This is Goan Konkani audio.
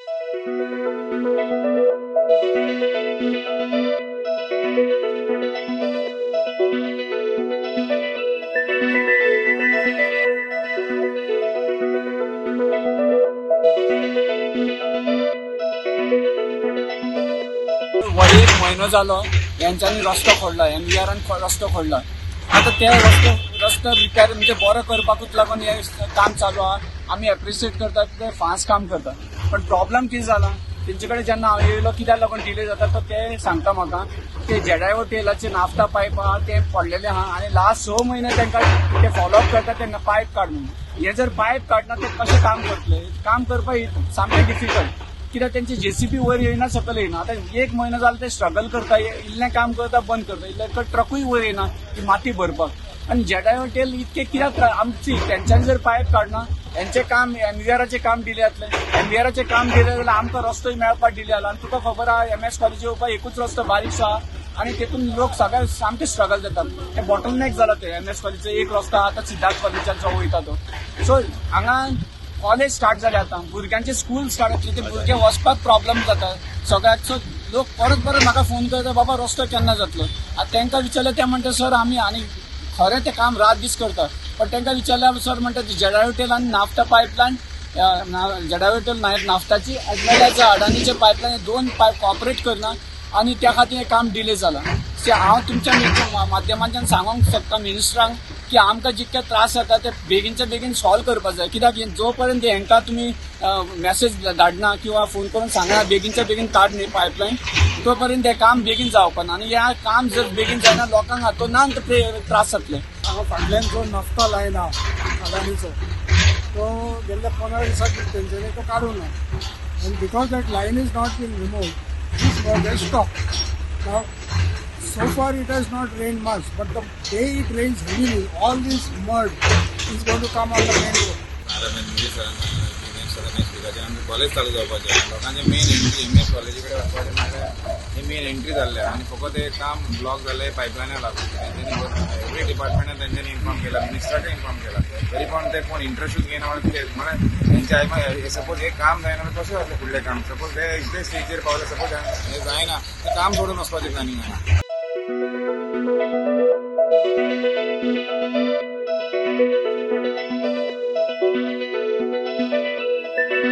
एक म्हयनो जालो हेंच्यांनी रस्तो खोडला, एमवीआरान रस्तो खोडला. आतां ते रस्तो रिपेर म्हणजे बरो करपाकूच लागून हें काम चालू आहा. आमी एप्रिशिएट करतात, ते फास्ट काम करतात, पण प्रॉब्लम कितें जाला, तेंचे कडेन जेन्ना हांव येयलो कित्याक लागून डिले जाता, तो ते सांगता म्हाका ते जेडायओ टेलाचे नाफ्ता पायप आहा ते पडलेले आहा आनी लास्ट 6 म्हयने तांकां ते फॉलोअप करता तेन्ना पायप काड म्हणून. हे जर पायप काडना ते कशें काम करतले? काम करपाक सामकें डिफिकल्ट, कित्याक तेंची जेसीबी वयर येयना, सकयल येयना. आतां एक म्हयनो जालो ते स्ट्रगल करता, इल्लें काम करता, बंद करता, इल्लें ट्रकूय वयर येयना ती माती भरपाक. आनी जेडायओ टेल इतके कित्याक आमची तेंच्यांनी जर पायप काडना, हेंचें काम एमवीआराचें काम डिले जातलें. एमवीआराचें काम डिले जाल्यार आमकां रस्तोय मेळपाक डिले जाला. आनी तुका खबर आहा, एमएस कॉलेज येवपाक एकूच रस्तो बारीकसो आहा आनी तेतून लोक सगळे सामके स्ट्रगल जातात. ते बॉटल नेक जाला ते एमएस कॉलेजचो एक रस्तो आतां सिद्धार्थ कॉलेजान जो वयता तो. सो हांगा कॉलेज स्टार्ट जाले, आतां भुरग्यांचे स्कूल स्टार्ट जातले, ते भुरगे वचपाक प्रॉब्लम जाता सगळ्याक. सो लोक परत परत म्हाका फोन करता, बाबा रस्तो केन्ना जातलो? आतां तांकां विचारलें, ते म्हणटा सर आमी आनी खरें तें काम रात दीस करता, पण तांकां विचारल्यार सर म्हणटा जेडायओ टेल आनी नाफ्ता पायपलायन, जेडायओ टेल नाफ्ताची एज वेल एज अडानीचे पायपलायन, दोन पायप कॉपरेट करना आनी त्या खातीर हें काम डिले जाला. सो हांव तुमच्या माध्यमांतल्यान सांगूंक सोदता मिनिस्टरांक की आमकां जितके त्रास जाता ते बेगीनच्या बेगीन सॉल्व करपाक जाय, कित्याक जो पर्यंत हांकां तुमी मॅसेज धाडना किंवा फोन करून सांगना बेगीनच्या बेगीन काड न्ही पायपलायन, तो पर्यंत हें काम बेगीन जावपाक ना. आनी ह्या काम जर बेगीन जायना, लोकांक हातूंत त्रास जातले. हांगा फाटल्यान जो नफ्ता लायन आहा अदानीचो, तो गेल्ल्या 15 दिसांक तेंच्यांनी तो काडूंक ना आनी because that line is not been remove, this work has stop. Now, so far it has not rained much, but the day it rains heavily, all this mud is going to come on the main road. R M N next next विकाचेर आमचें कॉलेज चालू जावपाचें. लोकांचे मेन एंट्री एमएस कॉलेजी कडेन वचपाचें म्हणल्यार ही मेन एंट्री जाल्ली आनी फकत हें काम ब्लॉक जालें पायपलायना लागून. तेंच्यांनी एवरी डिपार्टमेंटान तेंच्यांनी इन्फॉर्म केला, मिनिस्टराकय इन्फॉर्म केला, तरी पण ते कोण इंट्रस्टूच घेयना. म्हणल्यार कितें म्हणल्यार तेंच्या आयमा सपोज हें काम जायना जाल्यार कशें जातलें फुडलें काम? सपोज हे इतले स्टेजीर पावले, सपोज हें जायना, तें काम सोडून वचपाचें प्लॅनिंग आहा.